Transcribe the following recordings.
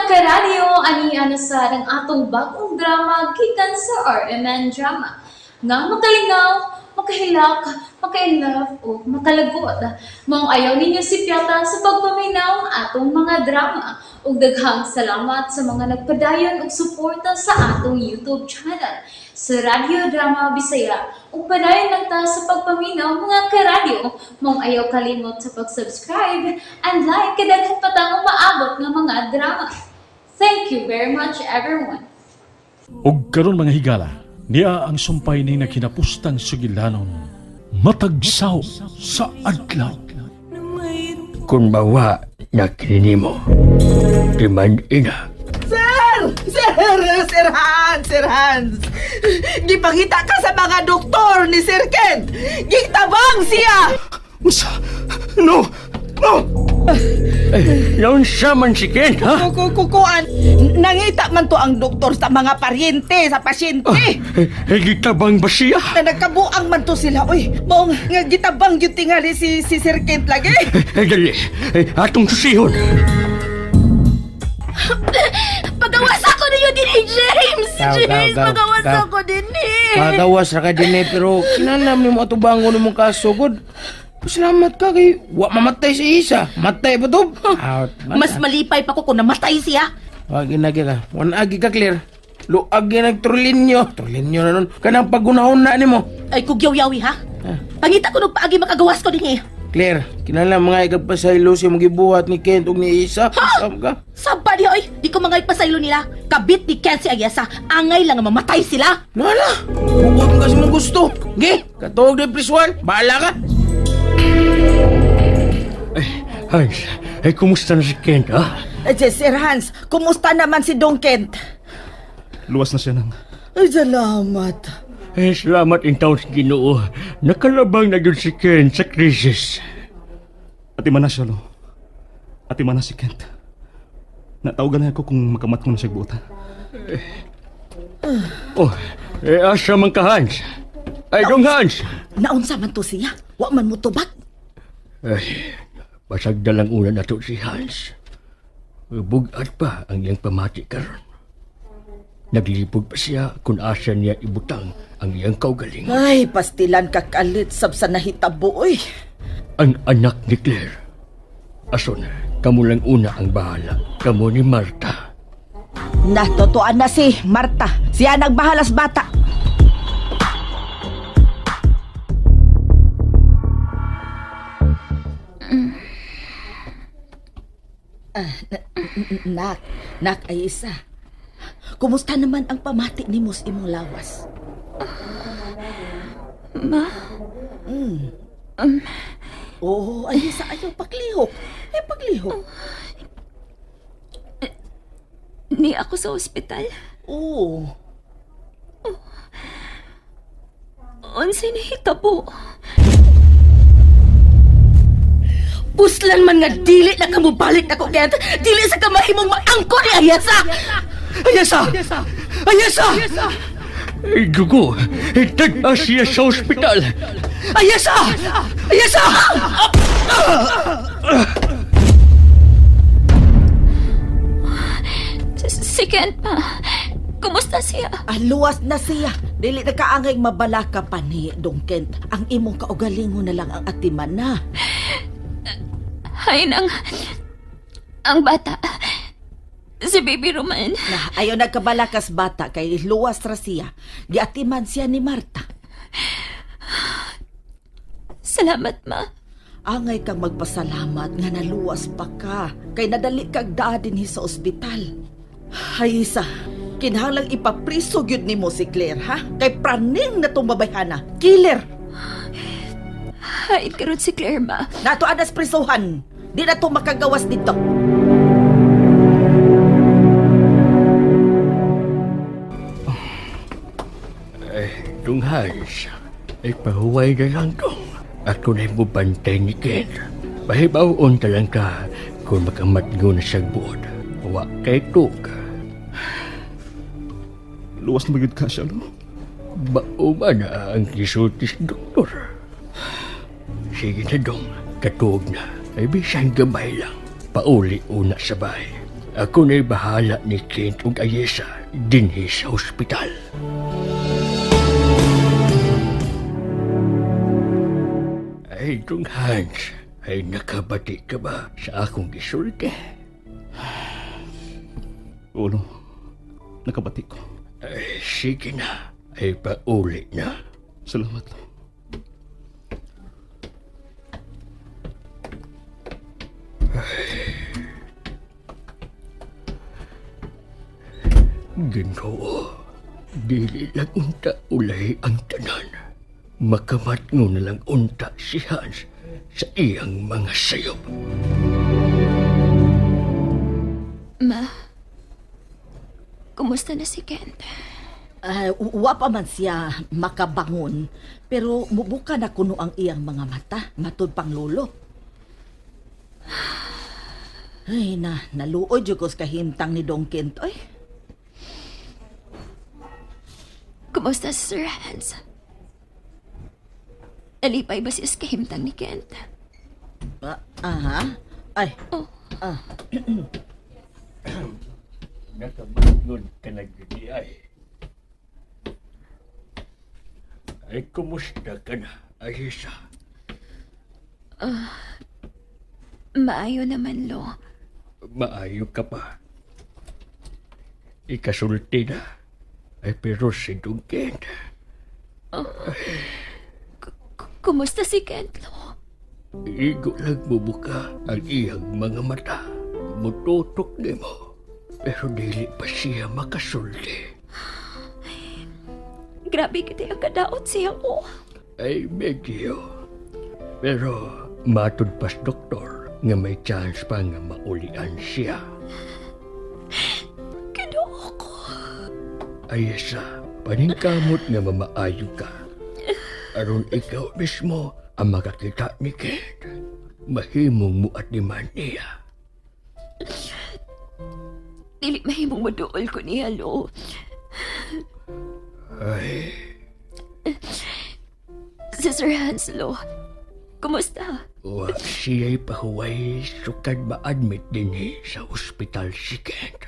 Karadyo, ani na sad ang atong bagong drama gikan sa RMN Drama nga makalingaw, makahilak, maka-inlove o makalagot. Maong ayaw ninyo sipyata sa pagpaminaw ang atong mga drama. Ug daghang salamat sa mga nagpadayon og suporta sa atong YouTube channel sa Radyo Drama Bisaya. Ug padayon lang ta sa pagpaminaw, mga karadyo. Maong ayaw kalimot sa pag-subscribe and like kay daghan pa tang umaabot nga mga drama. Thank you very much, everyone. Og karon, mga higala, niya ang sumpay ni nakinapustang sugilanon, Matag Saho sa Adlaw. Kung mawa na kinimo, di man ina. Sir! Sir! Sir Hans! Sir Hans! Gipangita ka sa mga doktor ni Sir Kent! Gitabang siya! Unsa? No! No! Eh, naunsa man si Ken, ha? Kukukuan! Nangita man to ang doktor sa mga paryente, sa pasyente! Eh, eh, gitabang ba siya? Na nagkabuang man to sila, uy! Maong nga gitabang yung tingali si Sir Kent lagi! Eh, dali. Eh, atong susihon. Pagawas ako ninyo din eh, James! Daw, daw, James, daw, pagawas daw. ako din eh! Pagawas ra ka din eh, pero kinanam nimo atubangon nimo kasugod. Salamat ka kay wa mamatay si Isa. Matay ba to? Out. Mas malipay pa ko kung namatay siya. Wag na ka. Wan agi ka, Claire. Luag nag trulinyo. Trulinyo na nun. Kanang pagunahon na nimo. Ay, kugyaw-yawi ha? Pangita ko nung paagi makagawas ko din eh. Claire, kinahanglan mga ikagpasaylo sa imong gibuhat ni Kent ug ni Isa. Sab ka. Saba niya oy, di ko mga ipasaylo nila. Kabit ni Ken si Ayesa, angay lang nga mamatay sila. Nala, bukod ka sa imong gusto. Ge, katuog di prisuan. Bahala ka. Hans, eh, kumusta na si Kent, ha? Eh, Sir Hans, kumusta naman si Dong Kent? Luwas na siya ng Ay, salamat. Eh, salamat in taon sa Ginoo. Nakalabang na yun si Ken sa krisis. Ati man na siya, lo. Ati man na si Kent. Natawagan na ako kung makamat ko na siya buota. Oh, eh, asa man ka, Hans? Ay, dong Hans! Naunsa man to siya? Wa man mo tubag? Ay, basag dalang una na to si Hans. Bugat pa ang iyang pamati karon. Naglibog pa siya kung asa niya ibutang ang iyang kaugalingon. Ay, pastilan ka kalit sab sa nahitabo, uy. Ang anak ni Claire. Ason, kamo lang una ang bahala. Kamo ni Marta. Natotoan na si Marta. Siya nagbahalas bata. Ah, nak, nak ay isa. Kumusta naman ang pamati ni Mos imong lawas? Ma, Oo, ay isa, ayaw paglihok. Ay paglihok. ni ako sa ospital. Oo. Unsay nahitabo? Puslan man nga dili na kamubalik nako Kent. Dili sa kamahimong maangko ni Ayesa. Ayasa! Ayasa! Ay, dugo! Itag siya sa ospital! Ayasa! Ayasa! Si Kent pa. Kumusta siya? Ah, luwas na siya. Dili na kaangay mabalaka pa ni Dong Kent. Ang imong kaugalingon na lang ang atiman na. Hay nang ang bata. Si Baby Roman. Na, ayaw nagkabalakas bata kay luwas ra siya. Giatiman siya ni Marta. Salamat, ma. Angay kang magpasalamat nga naluwas pa ka. Kay nadali kag daa dinhi sa ospital. Hay isa, kinahanglang ipapriso gyud nimo si Claire, ha? Kay praning na tong babayhana. Killer! Hain karon si Claire, ma. Nato anas prisuhan. Di na to makagawas dito. Dong Hans, ay pahuway na lang dong. Ako na mo bantay ni Ken. Pahibaw-on ta lang ka kung makamatgo na siya buod. Wa kay tug. Luwas na magyud ka siya, lo. Bauma na ang gisulti sa doktor. Sige na dong, katuog na. Ay bisan gamay lang. Pauli una sa bahay. Ako na'y bahala ni Kent ug Ayesa dinhi sa ospital. Ay, Dong Hans, ay nakabati ka ba sa akong gisulti? Ulo, nakabati ko. Ay, sige na. Ay, pauli na. Salamat, Lo. Ginoo, dili lang unta ulay ang tanan. Makamatngo na lang unta si Hans sa iyang mga sayop. Ma, kumusta na si Kent? Ah, wa pa man siya makabangon, pero mubuka na kuno ang iyang mga mata, matud pang lolo. Ay na, naluoy jud ko sa kahimtang ni Dong Kent oy. Kumusta si Sir Hans? Nalipay ba siya sa kahimtang ni Kent? Ah, aha. Ay, Oh, Nakabangon ka na gini ay. Ay, kumusta ka na, Ayesa? Maayo naman, Lo. Maayo ka pa. Ikasulti na. Ay, pero si Dong Kent, Kumusta si Kent, Lo? igo lang bubuka ang iyang mga mata. Mututok nimo. Pero dili pa siya makasulti. Grabe kita ang kadaot siya, oh. Ay, medyo. Pero matud pas doktor nga may chance pa nga maulian siya. Ginoo ko. Ay sa paningkamot nga mamaayo ka. Aron ikaw mismo ang makakita ni Kate. Mahimong mo at ni man niya. Dili mahimong maduol ko niya, Lo. Ay, Si Sir Hans, Lo. Kumusta? wa siya'y pahuway sukad ma-admit din eh sa ospital si Kate.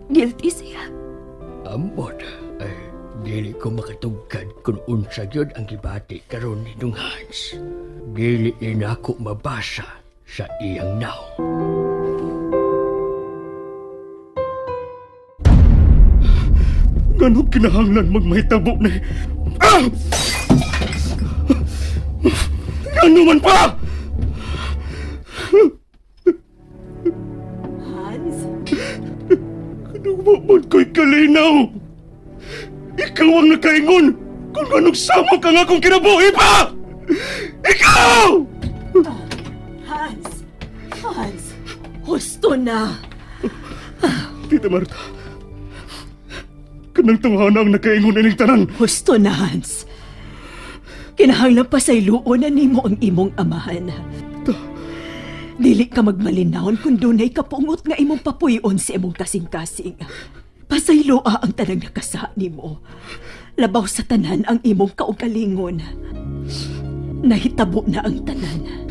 Guilty siya. Ambot, ay dili ko makatugkad kung unsa gyud ang gibati karon ni Dong Hans. Dili ni nako mabasa sa iyang naong. Ganong kinahanglan magmahitabo ni... Ah! Gano man pa! Hans? Ano ba man ko'y kalinaw? Ikaw ang nakaingon kung anong sama ka nga kung kinabuhi pa! Ikaw! Hans! Hans! Husto na! Tita Marta, kanang tunghana ang nakaingon ining tanan. Husto na, Hans. Kinahanglan pa sa na nimo ang imong amahan. Dili ka magmalinawon kung dunay kapungot nga imong papuyon sa imong kasing-kasing. Pasayloa ang tanang nakasa nimo. Labaw sa tanan ang imong kaugalingon. Nahitabo na ang tanan.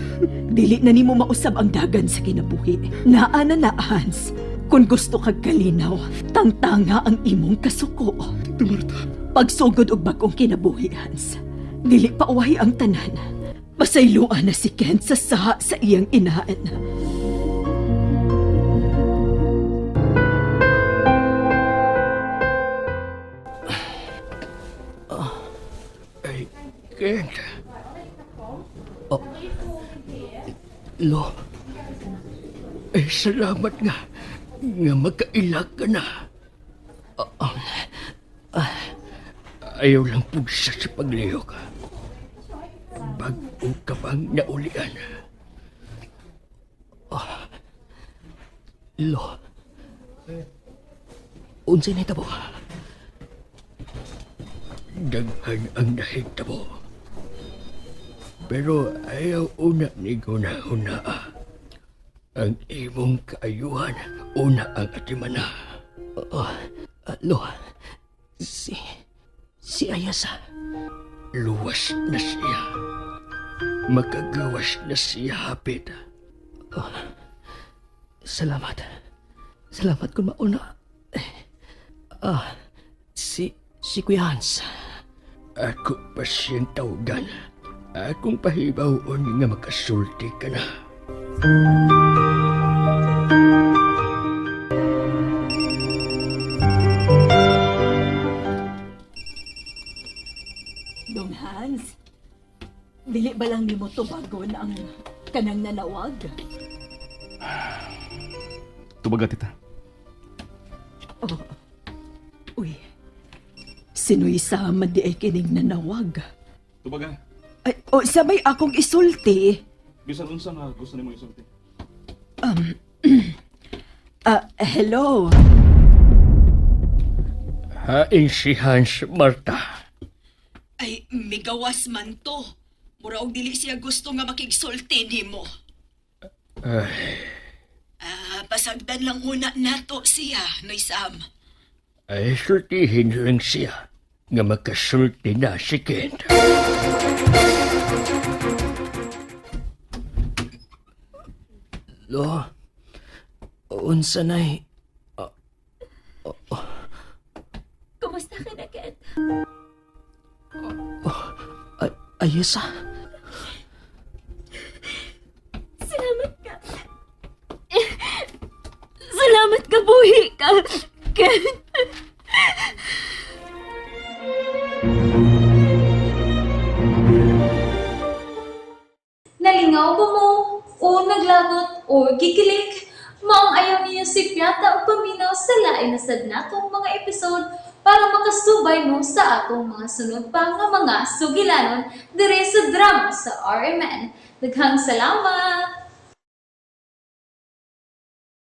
Dili na nimo mausab ang dagan sa kinabuhi. Naa na na, Hans. Kung gusto kag kalinaw, tangtanga ang imong kasuko. Tita Marta, Pagsugod og bag-ong kinabuhi, Hans. Dili pa uwahi ang tanan. Pasayloan na si Ken sa saha sa iyang inaan. Ay, Kent. Oh. Lo. Ay, salamat nga. Nga magkaila ka na. Ah, ayaw lang pugsa sa paglihok. Bago ka bang naulian? Ah. Lo. Unsay nahitabo? Daghan ang nahitabo. Pero ayaw una ni guna-una. Ang imong kaayuhan, una ang atimana. Oh, lo. Si Ayasa. Luwas na siya. Makagawas na siya hapit. Salamat. Salamat kung mauna. Ah, si Kuya Hans. Ako pa siyang tawagan. Akong pahibawon nga makasulti ka na. Dong Hans, dili ba lang nimo tubagon ang kanang nanawag? Tubaga, tita. Oh. Uy, sinuy sama di ay kining nanawag. Tubaga. Ay, oh, sa may akong isulti. Bisan unsa nga gusto nimo isulti. Ah, hello. Hain si Hans, Marta. Ay, migawas man to. Mura og dili siya gusto nga makigsulti nimo. Ay, Ah, pasagdan lang una nato siya, Noy Sam. ay sultihin lang siya nga makasulti na si Kent. Lo, unsa nay? Kumusta ka na, Ken? Ay, ayos ah. Salamat ka. Salamat ka, buhi ka, Ken. Nalingaw ba mo? O naglagot o gikilig? Maong ayaw niyo si Piata o paminaw sa lain na sad natong mga episode para makasubay mo sa atong mga sunod pa nga mga sugilanon dire sa drama sa RMN. Daghang salamat!